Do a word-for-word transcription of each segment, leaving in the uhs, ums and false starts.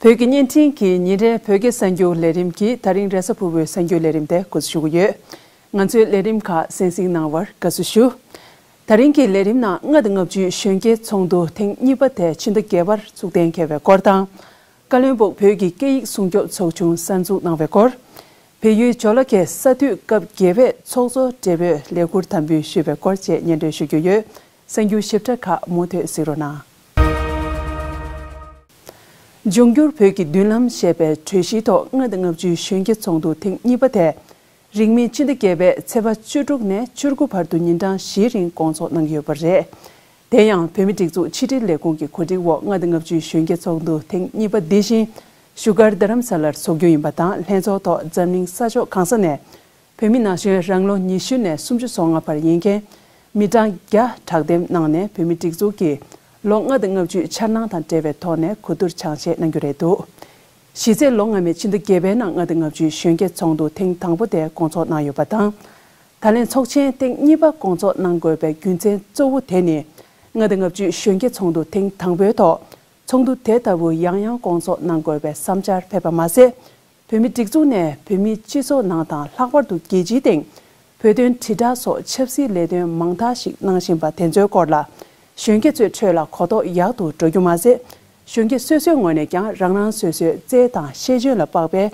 བོད་ཀྱི་བརྙན་འཕྲིན་གྱི་ཉིན་རེའི་བོད་སྐད་གསར་འགྱུར་ལས་རིམ་གྱིས་ད་རིང་རེས་གཟའ་ཕུར་བུའི་གསར་འགྱུར་ལས་རིམ་དེ་འགོ་འཛུགས་ཞུ་གི་ཡོད། ང་ཚོའི་ལས་རིམ་ཁག་གསན་གཟིགས་གནང་བར་དགའ་བསུ་ཞུ། ད་རིང་གི་ལས་རིམ་ནང་ལྔ་དང་ལྔ་བཅུའི་གཞོན་སྐྱེས་ཚོགས་འདུ་ཐེངས་གཉིས་པ་དེ་ཕྱི་ཟླ་བརྒྱད་པར་ཚུགས་གཏན་འཁེལ་བའི་སྐོར་དང་། བཀའ་བློན་པོ་བོད་ཀྱི་སྐད་ཡིག་སྲུང་སྐྱོབ་ཚོགས་ཆུང་གསར་འཛུགས་གནང་བའི་སྐོར། བལ་ཡུལ་ཇོ་ལ་ཁའི་ས་འཐུས་སྐབས་བརྒྱད་པའི་ཚོགས་གཙོ་སྦྲེལ་པོས་ལས་འཁུར་དམ་འབུལ་ཞུས་པའི་སྐོར་བཅས་སྙན་སྒྲོན་ཞུ་རྒྱུ་ཡོད། གསར་འགྱུར་ཞིབ་ཕྲ་ཁག་མུ་མཐུད་གཟིགས་རོགས་གནང་། འབྱུང་འགྱུར་བོད་ཀྱི་མདུན་ལམ་ཞེས་པའི་གྲོས་གཞིའི་ཐོག་ལྔ་དང་ལྔ་བཅུའི་གཞོན་སྐྱེས་ཚོགས་འདུ་ཐེངས་གཉིས་པ་དེ། རིང་མིན་ཕྱི་ཟླ་བརྒྱད་པའི་ཚེས་པ་བཅུ་དྲུག་ནས་བཅུ་དགུ་བར་དུ་ཉིན་གྲངས་བཞིའི་རིང་སྐོང་ཚོགས་གནང་གི་ཡོད་པ་རེད། དེ་ཡང་བོད་མིའི་སྒྲིག་འཛུགས་ཕྱི་དྲིལ་ལས་ཁུངས་ཀྱི་གོ་སྒྲིག་འོག་ལྔ་དང་ལྔ་བཅུའི་གཞོན་སྐྱེས་ཚོགས་འདུ་ཐེངས་གཉིས་པ་འདི་བཞིན་བཞུགས་སྒར་རྡ་རམ་ས་ལར་འཚོགས་རྒྱུ་ཡིན་པ་དང་། ལྷན་ཚོགས་ཐོག་འཛམ་གླིང་ས་ཕྱོགས་གང་ས་ནས་བོད་མི་ན་གཞོན་རང་ལོ་ཉི་ཤུ་ནས་སུམ་ཅུ་སོ་ལྔ་བར་ཡིན་མཁན་མི་གྲངས་བརྒྱ་དྲག་འདེམས་གནང་ནས། བོད་མིའི་སྒྲིག་འཛུགས་ཀྱི་ལོ་ལྔ་དང་ལྔ་བཅུའི་འཆར་སྣང་དང་འབྲེལ་བའི་ཐོག་ནས་གོ་བསྡུར་སྦྱང་བཤད་གནང་རྒྱུ་རེད་འདུག་གཞི་རྩའི་ལོ་སྔ་མའི་ཕྱི་ཟླ་བརྒྱད་པའི་ནང་ལྔ་དང་ལྔ་བཅུའི་གཞོན་སྐྱེས་ཚོགས་འདུ་ཐེངས་དང་པོ་དེ་སྐོང་ཚོགས་གནང་ཡོད་པ་དང་། ད་ལན་ཚོགས་ཆེན་ཐེངས་གཉིས་པ་སྐོང་ཚོགས་གནང་དགོས་པའི་རྒྱུ་མཚན་གཙོ་བོ་དེ་ནི། ལྔ་དང་ལྔ་བཅུའི་གཞོན་སྐྱེས་ཚོགས་འདུ་ཐེངས་དང་པོའི་ཐོག་ཚོགས་འདུ་དེ་ལྟ་བུ་ཡང་ཡང་སྐོང་ཚོགས་གནང་དགོས་པའི་བསམ་འཆར་ཕེབས་པ་མ་ཟད། བོད་མིའི་སྒྲིག་འཛུགས་ནས་བོད་མིའི་སྤྱི་ཚོགས་ནང་དང་ལྷག་པར་དུ་རྒྱལ་སྤྱིའི་སྟེང་བོད་དོན་དྲིལ་བསྒྲགས་སོགས་ཆབ་སྲིད་ལས་དོན་མང་དག་ཞིག་གནང་བཞིན་པ་དེ་ཚོའི་སྐོར་ལ། གཞོན་སྐྱེས་ཚོའི་ཁྲོད་ལ་གོ་རྟོགས་ཡག་ཏུ་འགྲོ་རྒྱུ་མ་ཟད། གཞོན་སྐྱེས་སོ་སོའི་ངོས་ནས་ཀྱང་རང་རང་སོ་སོའི་རྩལ་དང་ཤེས་འཇོན་ལ་དཔག་པའི་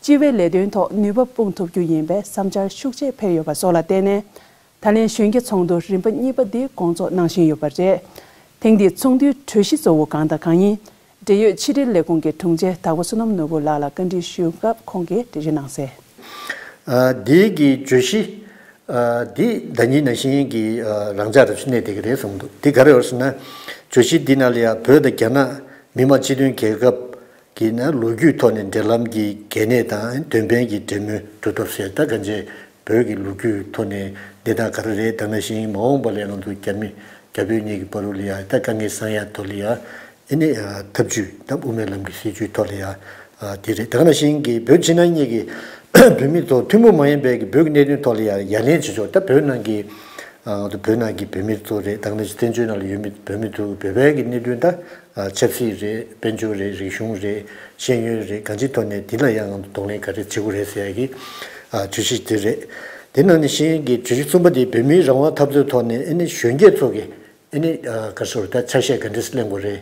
སྤྱི་བའི་ལས་དོན་ཐོག་ནུས་པ་སྤུངས་ཐུབ་རྒྱུ་ཡིན་པའི་བསམ་འཆར་ཤུགས་ཆེ་ཕེབས་ཡོད་པ་སོགས་ལ་བརྟེན་ནས། ད་ལན་གཞོན་སྐྱེས་ཚོགས་འདུ་རིམ་པ་གཉིས་པ་འདི་སྐོང་ཚོགས་གནང་བཞིན་ཡོད་པ་རེད། ཐེངས་འདིའི་ཚོགས་འདུའི་གྲོས་གཞི་གཙོ་བོ་གང་དང་གང་ཡིན། འབྲེལ་ཡོད་ཕྱི་དྲིལ་ལས་ཁུངས་ཀྱི་དྲུང་ཆེ་དྭགས་པོ་བསོད་ནམས་ནོར་བུ་ལགས་ལ་བཀའ་འདྲི་ཞུས་སྐབས་ཁོང་གིས་འགྲེལ་བརྗོད་གནང་གསལ། ཨ། འདི་གི་བརྗོད་གཞི། ཨ། འདི་ཟླ་ཉིན་ནང་བཞིན་གྱི། ཨ། རང་འཇགས་རབ་ཞུ་གནས་བསྡད་ཀྱི་རེད་གསུངས་འདུག་འདི་ག་རེ་ཡོད་ཟེར་ན། བརྗོད་གཞི་འདི་ནང་ལ་ཡང་བོད་དང་རྒྱ་ནག་མི་དམངས་སྤྱི་མཐུན་རྒྱལ་ཁབ་ཀྱི་ནང་ལོ་རྒྱུས་ཐོག་ནས་འབྲེལ་ལམ་གྱི་གལ་གནད་དང་། འདོན་སྤེལ་གྱི་འབྲེལ་མོལ་གྲུབ་ཐོབ་ཟེར། ད་གང་ཅི་བོད་ཀྱི་ལོ་རྒྱུས་ཐོག་ནས་གནས་སྟངས་ག་རེ་རེད། ད་ནང་བཞིན་མ་འོངས་པ་ལ་ང་ཚོ་རྒྱ་མི་རྒྱ་བོད་གཉིས་ཀྱི་བར་དུ་ལ་ཡང་ད་དཀའ་ངལ་སེལ་ཡ་ཐོག་ལ་ཡང་། ཨ་ནི། ཨ། ཐབས་ཇུས་དང་དབུ་མའི་ལམ་གྱི་སྲིད་ཇུས་ཐོག་ལ་ཡང་། ཨ། དེ་རེད། ད་ག་ནང་བཞིན་གྱི་བོད་ཕྱི་ནང་གཉིས་ཀྱི་བོད་མི་ཚོ་ཐུན་མོང་མ་ཡིན་པའི་གི་བོད་ཀྱི་གནད་དོན་ཐོག་ལ་ཡང་ཡ་ལན་བྱེད་ཆོག་ད་བོད་ནང་གི། ཨ། ང་ཚོ་བོད་ནང་གི་བོད་མི་ཚོ་རེད། ད་ག་ནང་བཞིན་བཙན་བྱོལ་ནང་ལ་ཡོད་མི་བོད་མི་ཚོ་བོད་པའི་གི་གནད་དོན་ད། ཨ། ཆབ་སྲིད་རེད། དཔལ་འབྱོར་རེད། རིག་གཞུང་རེད། ཤེས་ཡོན་རེད། གང་ཅིའི་ཐོག་ནས་འདི་ལ་ཡང་ང་ཚོ་གདོང་ལེན་ག་རེ་བྱེད་དགོས་རེད་ཟེར་ཡ་གི། ཨ། བརྗོད་གཞི་དེ་རེད། དེ་ནང་ནས་གཞན་གྱི་བརྗོད་གཞི་གསུམ་པ་དེ་བོད་མིའི་རང་དབང་འཐབ་རྩོད་ཐོག་ནས། ཨ་ནི་གཞོན་སྐྱེས་ཚོ་གི། ཨ་ནི། ཨ། ག་རེ་ཟེར། ད་ཆ་ཤས་ག་འདྲས་ལེན་དགོས་རེད།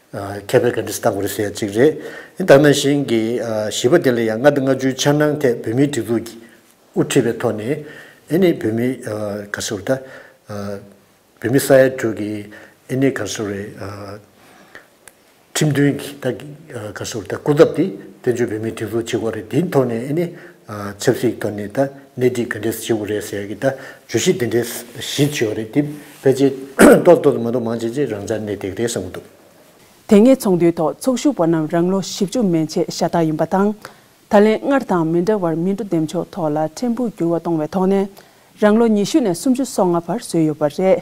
ཨ། ཁེ་ཕན་ག་འདྲས་བཏང་དགོས་རེད་ཟེར་ཡ་གཅིག་རེད། ཨ། ད་ནང་བཞིན་གྱི། ཨ། བཞི་པ་དེ་ལ་ཡང་ལྔ་དང་ལྔ་བཅུའི་འཆར་སྣང་ཐད་བོད་མིའི་སྒྲིག་འཛུགས་ཀྱིས་དབུ་ཁྲིད་པའི་ཐོག་ནས། ཨ་ནི་བོད་མི། ཨ། ག་རེ་ཟེར། ད། ཨ། བོད་མི་ས་ཡ་དྲུག་གི། ཨ་ནི་ག་རེ་ཟེར། ཨ། ཁྲིམས་མཐུན་གྱི་ད། ཨ། ག་རེ་ཟེར། ད་སྐུ་ཚབ་དེ་བཙན་བྱོལ་བོད་མིའི་སྒྲིག་འཛུགས་བྱེད་དགོས་རེད། དེའི་ཐོག་ནས། ཨ་ནི། ཨ། ཆབ་སྲིད་ཐོག་ནས་ད་སྣེ་ཁྲིད་ག་འདྲས་བྱེད་དགོས་རེད་ཟེར་ཡ་གི་ད་བརྗོད་གཞི་དེ་འདྲས་བཞི་བྱས་པ་རེད། དེ་ཕལ་ཆེར་ཏོག་ཙམ་ཏོག་ཙམ་མ་གཏོགས་མང་ཆེ་ཆེ་རང་འཇགས་གནས་བསྡད་ཀྱི་རེད་བསམ་གྱི་འདུག་དེ་སྔའི་ཚོགས་འདུའི་ཐོག་ཚོགས་ཞུགས་པ་རྣམས་རང་ལོ་བཞི་བཅུ་མན་ཆད་ཤ་སྟག་ཡིན་པ་དང་། ད་ལན་སྔར་དང་མི་འདྲ་བར་མི་འགྲོ་འདེམས་ཤོག་ཐོག་ལ་ཕྲན་བུ་འགྱུར་བ་གཏོང་བའི་ཐོག་ནས། རང་ལོ་ཉི་ཤུ་ནས་སུམ་ཅུ་སོ་ལྔ་བར་བཟོས་ཡོད་པ་རེད།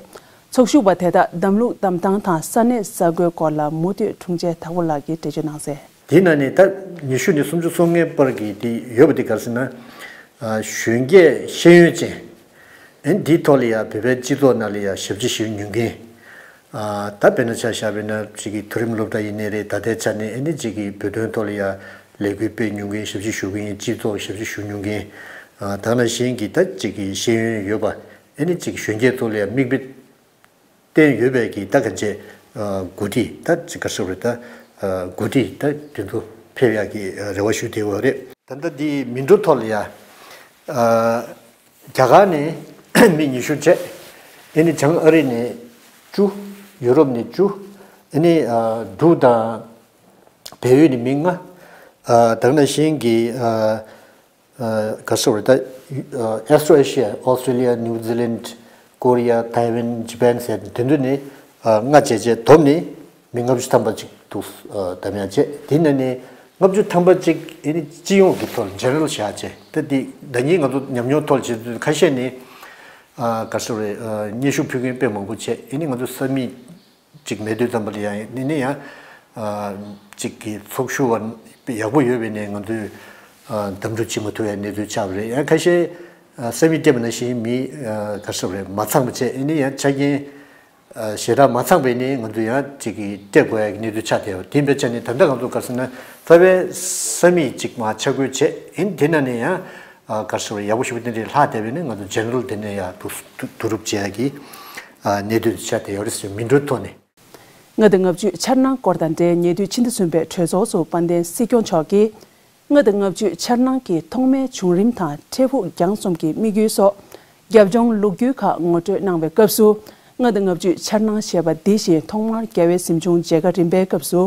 ཚོགས་ཞུགས་པ་དེ་དག་གདམ་ལུགས་གདམ་སྟངས་དང་ས་གནས་ས་ཁུལ་སྐོར་ལ་མུ་མཐུད་དྲུང་ཆེ་དྭགས་པོ་ལགས་ཀྱིས་འགྲེལ་བརྗོད་གནང་གསལ། དེའི་ནང་ནས་ད་ཉི་ཤུ་ནས་སུམ་ཅུ་སོ་ལྔའི་བར་གྱི་དེ་ཡོད་པ་དེ་ག་རེ་ཟེར་ན། ཨ། གཞོན་སྐྱེས་ཤེས་ཡོན་ཅན། ཨ་ནི་འདིའི་ཐོག་ལ་ཡང་བོད་པའི་སྤྱི་ཚོགས་ནང་ལ་ཡང་ཞབས་ཕྱི་ཞུ་མྱོང་མཁན། ཨ། ད་དཔེར་ན་ཆ་བཞག་པ་ཡིན་ན་ཅིག་གི་མཐོ་རིམ་སློབ་གྲྭ་ཡིན་ནའི་རེད། ད་ལྟའི་ཆ་ནས། ཨ་ནི་ཅིག་གི་བོད་དོན་ཐོག་ལ་ཡང་ལས་འགུལ་སྤེལ་མྱོང་མཁན། ཞབས་ཕྱི་ཞུ་གི་ཡིན། སྤྱི་ཚོགས་ཞབས་ཕྱི་ཞུ་མྱོང་མཁན། ཨ། ད་ནང་བཞིན་གྱི་ད་ཅིག་གི་ཤེས་ཡོན་ཡོད་པ། ཨ་ནི་ཅིག་གཞོན་སྐྱེས་ཚོ་ལ་ཡང་མིག་དཔེ་བསྟན་ཡོད་པའི་གི་ད་ག་འདྲས། ཨ། འགོ་ཁྲིད་ད་ཅིག་ག་རེ་ཟེར་རེད། ད། ཨ། འགོ་ཁྲིད་ད་དེ་ཚོ་ཕེབས་ཡག་གི་རེ་བ་ཞུ་བསྡད་ཡོད་རེད། ད་ལྟ་འདི་མི་འགྲོ་ཐོག་ལ་ཡ། ཨ། རྒྱ་གར་ནས་མི་ཉི་ཤུ་བྱས། ཨ་ནི་བྱང་ཨ་རི་ནས་བཅུ། ཡུ་རོབ་ནས་བཅུ། ཨ་ནི། ཨ། འབྲུག་དང་བལ་ཡུལ་ནས་མི་ལྔ། ཨ། ད་ག་ནང་བཞིན་གྱི། ཨ། ཨ། ག་རེ་ཟེར་རེད། ད། ཨ། Australia, Australia, New Zealand, Korea, Taiwan, Japan ཟེར་དེ་ཚོ་ནས། ཨ། ལྔ་བྱས་བྱས་བསྡོམས་ནས་མི་ལྔ་བཅུ་ཐམ་པ་ཅིག་འདུག་ཨ། གདམ་ཡག་བྱས། དེ་ནང་ནས་ལྔ་བཅུ་ཐམ་པ་ཅིག་ཨ་ནི་སྤྱི་ཡོངས་ཀྱི་ཐོག་ལ་ཇེ་ནེ་རལ་བཞག་བྱས། ད་འདི་ཟླ་ཉིན་ང་ཚོ་ཉམས་མྱོང་ཐོག་ལ་བྱེད་དུས་ཁ་ཤས་ནས། ཨ། ག་རེ་ཟེར་རེད། ཨ། སྙན་ཞུ་ཕུལ་མཁན་དཔེ་མང་པོ་བྱས། ཨ་ནི་ང་ཚོ་ས་མིག་ཅིག་མེད་དུས་ཙམ་པ་ལ་ཡང་ནི་ནི་ཡང་། ཨ། ཅིག་གི་ཚོགས་ཞུགས་པ་ཡག་པོ་ཡོད་པའི་ནས་ང་ཚོས། ཨ། གདམ་འཐུ་བྱེད་མ་ཐུབ་པའི་གནས་ཚུལ་ཆགས་པ་རེད། ཡང་ཁ་ཤས། ཨ། ས་མིག་བལྟས་པ་ནང་བཞིན་མི། ཨ། ག་རེ་ཟེར་རེད། མ་ཚང་བ་བྱས། ཨ་ནི་ཡང་ཆ་རྐྱེན་ ཞེ་དྲག་མ་ཚང་པའི་ནི་ང་ཚོ་ཡང་ཅིག་གི་སྤྲད་དགོས་ཡ་གི་གནད་དོན་ཆགས་བསྡད་ཡོད། དེ་འབད་ཆ་ནི་ད་ལྟ་ང་ཚོ་ག་རེ་ཟེར་ན་རྩ་བའི་ས་མིག་ཅིག་མ་ཆ་བགོས་བྱས་ཡིན་དེ་ན་ནི་ཡང་ག་རེ་ཟེར་བ་ཡག་པོ་ཞིག་པོ་དེ་འདྲའི་ལྷག་བསྡད་པའི་ནི་ང་ཚོ་ཇེ་ནེ་རལ་དེ་ནས་ཡང་བསྡུ་བསྡུ་རུབ་བྱེད་ཡ་གི་གནད་དོན་དེ་ཆགས་བསྡད་ཡོད་རེད་ཟེར་མི་འགྲོའི་ཐོག་ནས། ལྔ་དང་ལྔ་བཅུའི་འཆར་སྣང་སྐོར་དང་འབྲེལ་ཉེ་དུས་ཕྱི་ཟླ་གསུམ་པའི་གྲོས་ཚོགས་སུ་དཔལ་ལྡན་སྲིད་སྐྱོང་མཆོག་གིས། ལྔ་དང་ལྔ་བཅུའི་འཆར་སྣང་གི་ཐོག་མའི་བྱུང་རིམ་དང་འཕྲལ་ཕུགས་རྒྱང་གསུམ་གྱི་དམིགས་ཡུལ་སོགས་རྒྱབ་ལྗོངས་ལོ་རྒྱུས་ཁག་ངོ་སྤྲོད་གནང་བའི་སྐབས་སུ། ལྔ་དང་ལྔ་བཅུའི་འཆར་སྣང་ཞེས་པ་འདི་བཞིན་ཐོག་མར་རྒྱལ་བའི་གཟིམ་ཆུང་མཇལ་ཁ་རིམ་པའི་སྐབས་སུ།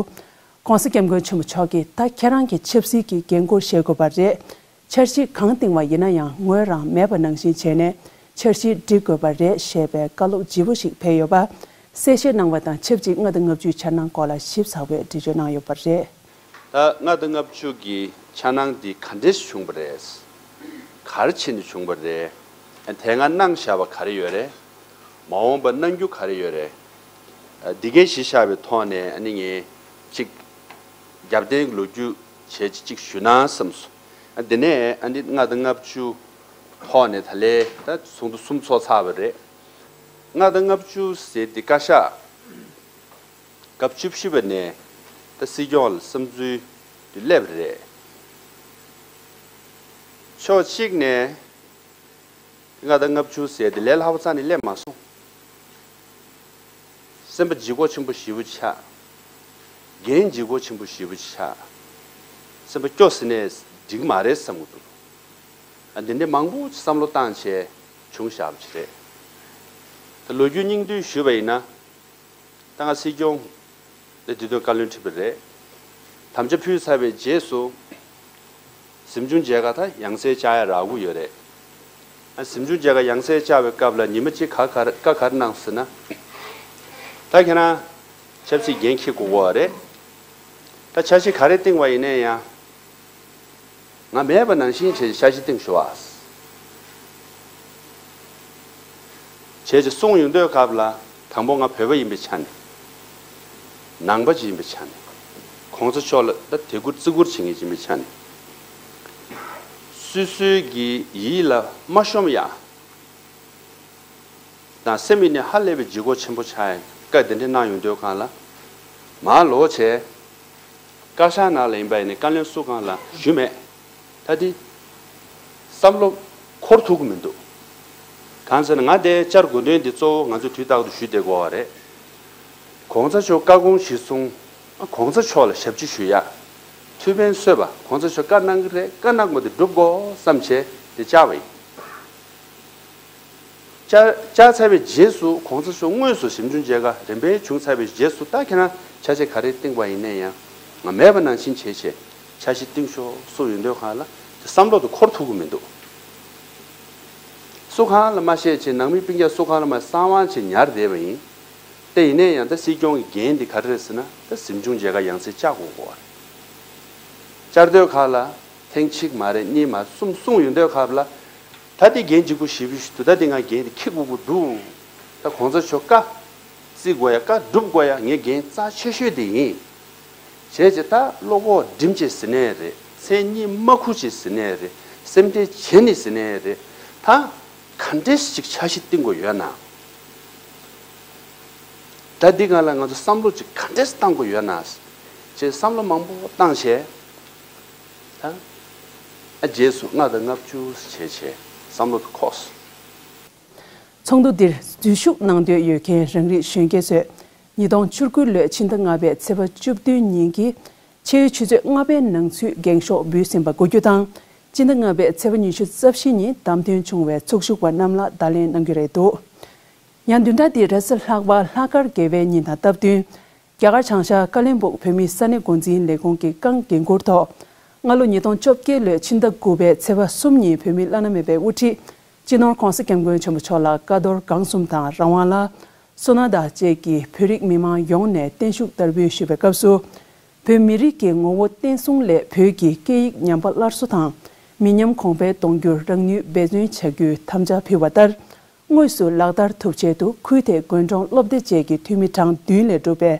ྋགོང་ས་ྋསྐྱབས་མགོན་ཆེན་པོ་མཆོག་གིས་ད་ཁྱེད་རང་གི་ཆབ་སྲིད་ཀྱི་འགན་ཁུར་བཞེས་དགོས་པ་རེད། འཆར་གཞི་གང་བཏིང་བ་ཡིན་ན་ཡང་ངོས་རང་མེད་པ་ནང་བཞིན་བྱས་ནས་འཆར་གཞི་སྒྲིག་དགོས་པ་རེད་ཞེས་པའི་བཀའ་སློབ་ལྗིད་པོ་ཞིག་ཕེབས་ཡོད་པ། གསལ་བཤད་གནང་བ་དང་ཆབས་ཅིག་ལྔ་དང་ལྔ་བཅུའི་འཆར་སྣང་སྐོར་ལ་ཞིབ་ཚགས་པོས་འགྲེལ་བརྗོད་གནང་ཡོད་པ་རེད། ད་ལྔ་དང་ལྔ་བཅུ་གི་འཆར་སྣང་འདི་ག་འདྲས་བྱུང་བ་རེད། ག་རེ་བྱས་ནས་བྱུང་བ་རེད། དེ་སྔ་གནང་བཞག་པ་ག་རེ་ཡོད་རེད། མ་འོངས་པ་གནང་རྒྱུ་ག་རེ་ཡོད་རེད། འདི་གའི་གཞི་བཞག་པའི་ཐོག་ནས་ཨ་ནི་ངས་གཅིག་རྒྱབ་རྟེན་ལོ་རྒྱུས་བྱས་གཅིག་ཞུ་ན་བསམས་སོང་། འདི་ནས་ཨ་ནི་ལྔ་དང་ལྔ་བཅུ་ཐོག་ནས་ད་ལས་ད་ཚོགས་འདུ་གསུམ་ཚོགས་ཚར་བ་རེད། ལྔ་དང་ལྔ་བཅུ་ཟེར་འདི་བཀའ་ཤག་སྐབས་བཅུ་བཞི་པ་ནས་ད་སྲིད་སྐྱོང་ལ་བསམ་ཚུལ་དེ་སླེབས་རེད། ཕྱོགས་གཅིག་ནས་ལྔ་དང་ལྔ་བཅུ་ཟེར་དེ་ལས་སླ་པོ་རྩ་ནས་སླེབས་མ་སོང་། སེམས་པ་ལྗིད་ཁོག་ཆེན་པོ་ཞེ་པོ་ཆགས། འགན་ལྗིད་ཁོག་ཆེན་པོ་ཞེ་པོ་ཆགས། སེམས་པ་སྐྱོ་ཟེར་ནས་འགྲིག་མ་རེད་བསམ་གྱི་འདུག་ཨ་འདི་འདྲའི་མང་པོ་བསམ་བློ་བཏང་བྱས་བྱུང་བཞག་པ་ཅིག་རེད། ད་ལོ་རྒྱུས་སྙིང་བསྡུས་ཞུས་པ་ཡིན་ན། ད་ང་སྲིད་སྐྱོང་ལ་དེ་དུས་བཀའ་བློན་ཁྲི་པ་རེད། དམ་བཅའ་ཕུལ་ཚར་བའི་རྗེས་སུ། གཟིམ་ཆུང་མཇལ་ཁ་ད་ཡང་སེ་བཅར་ཡ་རག་གི་ཡོད་རེད། ཨ་གཟིམ་ཆུང་མཇལ་ཁ་ཡང་སེ་བཅར་བའི་སྐབས་ལ་ཉི་མ་གཅིག་ག་ག་བཀའ་ག་རེ་གནང་ཟེར་ན། ད་ཁྱེད་རང་ཆབ་སྲིད་འགན་འཁྱེར་དགོས་ཀྱི་ཡོད་རེད། ད་འཆར་གཞི་ག་རེ་བཏིང་བ་ཡིན་ནའི་ཡང་། ང་མེད་པ་ནང་བཞིན་བྱས་འཆར་གཞི་བཏིང་ཤོག་ཨ། བྱས་ཙང་གསུངས་ཡོང་དུས་སྐབས་ལ་དང་པོ་ང་བོད་པ་ཡིན་པའི་ཆ་ནས། ནང་པ་ཅིག་ཡིན་པའི་ཆ་ནས། ྋགོང་ས་མཆོག་ལ་ད་དད་བཀུར་བརྩི་བཀུར་བྱེད་མཁན་ཅིག་ཡིན་པའི་ཆ་ནས། སོ་སོའི་གི་ཡིད་ལ་མ་ཤོང་ཡ། དང་སེམས་ཡིན་ནས་ཧ་ལས་པའི་ལྗིད་ཁོག་ཆེན་པོ་ཆགས་ཡ་བཀའ་དེ་འདྲ་གནང་ཡོང་དུས་སྒང་ལ། མར་ལོག་བྱས། བཀའ་ཤག་ནང་ལ་ཡིན་པ་ཡིན་ནའི་བཀའ་བློན་སུ་གང་ལ་ཞུས་མེད། ད་དེ་བསམ་བློ་འཁོར་ཐུབ་ཀྱི་མི་འདུག་གང་ཟེར་ན་ང་དེ་བཅར་དགོས་དོན་འདི་གཙོ་བོ་ང་ཚོས་དུས་རྟག་ཏུ་ཞུ་བསྡད་དགོས་པ་རེད། ྋགོང་ས་མཆོག་བཀའ་དགོངས་གཞིར་བཟུང་། ྋགོང་ས་མཆོག་ལ་ཞབས་ཕྱི་ཞུ་ཡ། ཐུགས་ཕན་གསོས་པ་ྋགོང་ས་མཆོག་བཀའ་གནང་གི་རེད། བཀའ་གནང་དགོས་དེ་སྒྲུབ་དགོས་བསམ་བྱས་དེ་བཅར་བ་ཡིན། བཅར་བཅར་ཚར་བའི་རྗེས་སུ་ྋགོང་ས་མཆོག་དངོས་སུ་གཟིམ་ཆུང་མཇལ་ཁ་རིམ་པས་བྱུང་ཚར་བའི་རྗེས་སུ་ད་ཁྱེད་རང་འཆར་གཞི་ག་རེ་བཏིང་བ་ཡིན་ནའི་ཡང་ང་མེད་པ་ནང་བཞིན་བྱས་བྱས་འཆར་གཞི་བཏིང་ཤོག་གསུངས་ཡོང་དུས་སྒང་ལ་དེ་བསམ་བློ་དེ་འཁོར་ཐུབ་ཀྱི་མི་འདུག་སུ་གང་ལ་མ་བཤད་བྱས་ནང་མི་སྤུན་ཀྱག་སུ་གང་ལ་མ་གསང་བ་བྱས་ཉར་བསྡད་པ་ཡིན། དེ་ཡིན་ནའི་ཡང་ད་སྲིད་སྐྱོང་གི་འགན་འདི་ག་རེ་རེད་ཟེར་ན་ད་གཟིམ་ཆུང་མཇལ་ཁ་ཡང་སེ་བཅར་དགོས་ཀྱི་ཡོད་རེད། བཅར་དུས་སྒང་ལ་ཐེངས་གཅིག་མ་རེད་གཉིས་མ་རེད་གསུམ་གསུངས་ཡོང་དུས་སྒང་ལ། ད་དེ་འགན་ལྗིད་པོ་ཞེ་པོ་ཞིག་འདུག་ད་དེ་ང་འགན་དེ་འཁྱེར་དགོས་ཀྱི་འདུག་ད་ྋགོང་ས་མཆོག་བཀའ་བརྩི་དགོས་ཡ་བཀའ་སྒྲུབ་དགོས་ཡ་ངའི་འགན་རྩ་ཆེ་ཤོས་དེ་ཡིན། བྱས་ཙང་ད་བློ་ཁོག་སྒྲིམ་བྱས་ཟེར་ནའི་རེད། མཚན་སྙན་མ་ཁུར་བྱས་ཟེར་ནའི་རེད། སེམས་ཁྲལ་བྱས་ནས་ཟེར་ནའི་རེད། ད་ག་འདྲས་ཅིག་འཆར་གཞི་བཏིང་དགོས་ཡོད་ན། ད་འདི་སྒང་ལ་ང་ཚོ་བསམ་བློ་ཅིག་ག་འདྲས་བཏང་དགོས་ཡོད་ན། ཅེས་བསམ་བློ་མང་པོ་བཏང་བྱས། ད་ཨ་རྗེས་སུ་ལྔ་དང་ལྔ་བཅུ་བྱས་བྱས་བསམ་བློ་དེ་འཁོར་སོང་། ཚོགས་འདུ་འདིར་འཛུལ་ཞུགས་གནང་འདོད་ཡོད་མཁན་རང་རིགས་གཞོན་སྐྱེས་ཚོས་ཉིས་སྟོང་བཅུ་དགུ་ལོའི་ཕྱི་ཟླ་ལྔ་པའི་ཚེས་པ་བཅུ་བདུན་ཉིན་གྱི་ཕྱེ་ཡོལ་ཆུ་ཚོད་ལྔ་པའི་ནང་ཚུད་འགེངས་ཤོག་འབུལ་ཟིན་པ་གོ་རྒྱུ་དང་། ཕྱི་ཟླ་ལྔ་པའི་ཚེས་པ་ཉི་ཤུ་རྩ་བཞི་ཉིན་བདམས་ཐོན་བྱུང་བའི་ཚོགས་ཞུགས་པ་རྣམས་ལ་བརྡ་ལན་གནང་རྒྱུ་རེད་འདུག་ཡང་བདུན་ཕྲག་འདིའི་རེས་གཟའ་ལྷག་པ་ལྷག་དཀར་དགེ་བའི་ཉིན་དང་སྟབས་བསྟུན། རྒྱ་གར་བྱང་ཤར་ཀ་ལོན་སྦུག་བོད་མིའི་ས་གནས་འགོ་འཛིན་ལས་ཁུངས་ཀྱི་རྐང་འགན་འཁུར་ཐོག་སྔ་ལོ་ཉིས་སྟོང་བཅོ་བརྒྱད་ལོའི་ཕྱི་ཟླ་དགུ་པའི་ཚེས་པ་གསུམ་ཉིན་བོད་མིའི་བླ་ན་མེད་པའི་དབུ་ཁྲིད་སྤྱི་ནོར་ྋགོང་ས་ྋསྐྱབས་མགོན་ཆེན་པོ་མཆོག་ལ་བཀའ་རྡོར་སྒང་གསུམ་དང་རང་དབང་ལ་སོ་ན་དང་བཅས་ཀྱི་བོད་རིགས་མི་མང་ཡོངས་ནས་བརྟན་བཞུགས་བསྟར་འབུལ་ཞུས་པའི་སྐབས་སུ། བོད་མི་རིགས་ཀྱི་ངོ་བོ་བརྟན་སྲུང་སླད་བོད་ཀྱི་སྐད་ཡིག་ཉམས་པ་སླར་གསོ་དང་མི་ཉམས་གོང་འཕེལ་གཏོང་རྒྱུར་རང་ནུས་འབད་བརྩོན་བྱ་རྒྱུའི་དམ་བཅའ་ཕུལ་བ་ལྟར། དངོས་སུ་ལག་བསྟར་ཐུབ་ཆེད་དུ་ཁུལ་དེའི་དགོན་གྲོང་སློབ་སྡེ་བཅས་ཀྱི་འཐུས་མི་གྲངས་བདུན་ལས་གྲུབ་པའི་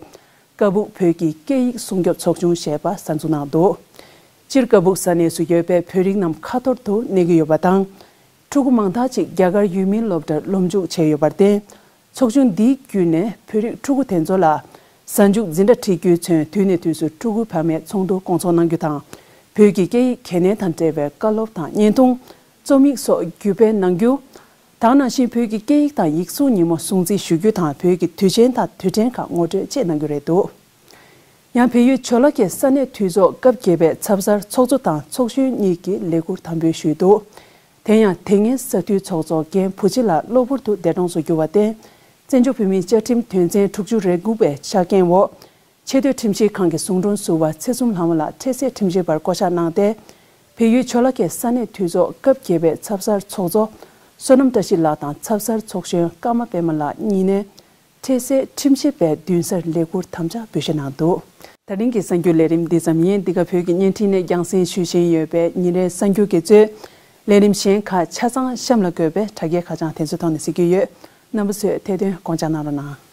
ཀ་སྦུག་བོད་ཀྱི་སྐད་ཡིག་སྲུང་སྐྱོབ་ཚོགས་ཆུང་ཞེས་པ་གསར་འཛུགས་གནང་འདུག་སྤྱིར་ཀ་སྦུག་ས་གནས་སུ་ཡོད་པའི་བོད་རིགས་རྣམས་ཁ་ཐོར་དུ་གནས་ཀྱི་ཡོད་པ་དང་། ཕྲུ་གུ་མང་དག་ཅིག་རྒྱ་གར་ཡུལ་མིའི་སློབ་གྲྭར་སློབ་འཇུག་བྱས་ཡོད་པར་བརྟེན། ཚོགས་ཆུང་འདིའི་བརྒྱུད་ནས་བོད་རིགས་ཕྲུ་གུ་དེ་ཚོ་ལ་གཟའ་མཇུག་འཛིན་གྲྭ་ཁྲིད་རྒྱུའི་ཚུན་དུས་ནས་དུས་སུ་ཕྲུ་གུའི་ཕ་མས་ཚོགས་འདུ་སྐོང་ཚོགས་གནང་རྒྱུ་དང་། བོད་ཀྱི་སྐད་ཡིག་གལ་གནད་དང་འབྲེལ་བའི་བཀའ་སློབ་དང་བརྙན་ཐུང་། རྩོམ་ཡིག་སོགས་བརྒྱུད་སྤེལ་གནང་རྒྱུ། དེ་ནང་བཞིན་བོད་ཀྱི་སྐད་ཡིག་དང་ཡིག་གཟུགས་ཉིན་མོ་སྲུང་བརྩི་ཞུ་རྒྱུ་དང་བོད་ཀྱི་དུས་ཆེན་དང་དུས་དྲན་ཁག་ངོ་སྤྲོད་བཅས་གནང་རྒྱུ་རེད་འདུག་ཡང་བལ་ཡུལ་ཇོ་ལ་ཁའི་ས་གནས་འཐུས་ཚོགས་སྐབས་བརྒྱད་པའི་ཚབ་གསར་ཚོགས་གཙོ་དང་ཚོགས་གཞོན་གཉིས་ཀྱིས་ལས་འཁུར་དམ་འབུལ་ཞུས་འདུག་དེ་ཡང་དེ་སྔའི་ས་འཐུས་ཚོགས་གཙོ་རྒན་བུ་ཆེ་ལགས་གློ་བུར་དུ་འདས་གྲོངས་སུ་གྱུར་བར་བརྟེན། བཙན་བྱོལ་བོད་མིའི་བཅའ་ཁྲིམས་དོན་ཚན་དྲུག་ཅུ་རེ་དགུ་པའི་ཆ་རྐྱེན་འོག་ཆེས་མཐོའི་ཁྲིམས་ཞིབ་ཁང་གི་ཟུང་དྲུང་ཟུར་པ་ཚེ་གསུམ་ལྷ་མོ་ལགས་འཕྲལ་སེལ་ཁྲིམས་ཞིབ་པར་བསྐོ་གཞག་གནང་སྟེ། བལ་ཡུལ་ཇོ་ལ་ཁའི་ས་གནས་འཐུས་ཚོགས་སྐབས་བརྒྱད་པའི་ཚབ་གསར་ཚོགས་གཙོ་བསོད་ནམས་བཀྲ་ཤིས་ལགས་དང་ཚབ་གསར་ཚོགས་གཞོན་ཀརྨ་པད་མ་ལགས་གཉིས་ནས། འཕྲལ་སེལ་ཁྲིམས་ཞིབ་པའི་མདུན་སར་ལས་འཁུར་དམ་བཅའ་འབུལ་བཞེས་གནང་འདུག་ད་རིང་གི་གསར་འགྱུར་ལས་རིམ་འདི་ཙམ་ཡིན། འདི་ག་བོད་ཀྱི་བརྙན་འཕྲིན་ནས་རྒྱང་སྲིང་ཞུ་བཞིན་ཡོད་པའི་ཉིན་རེའི་གསར་འགྱུར་གྱི་གཙོས། ལས་རིམ་གཞན་ཁག་ཆ་ཚང་གཤམ་ལ་འཁོད་པའི་དྲ་རྒྱའི་ཁ་བྱང་དེ་ཚོའི་ཐོག་ནས་གཟིགས་རྒྱུ་ཡོད། རྣམ་པ་ཚོས་ཐད་འདོན་དགོངས་འཇགས་གནང་རོགས་གནང་།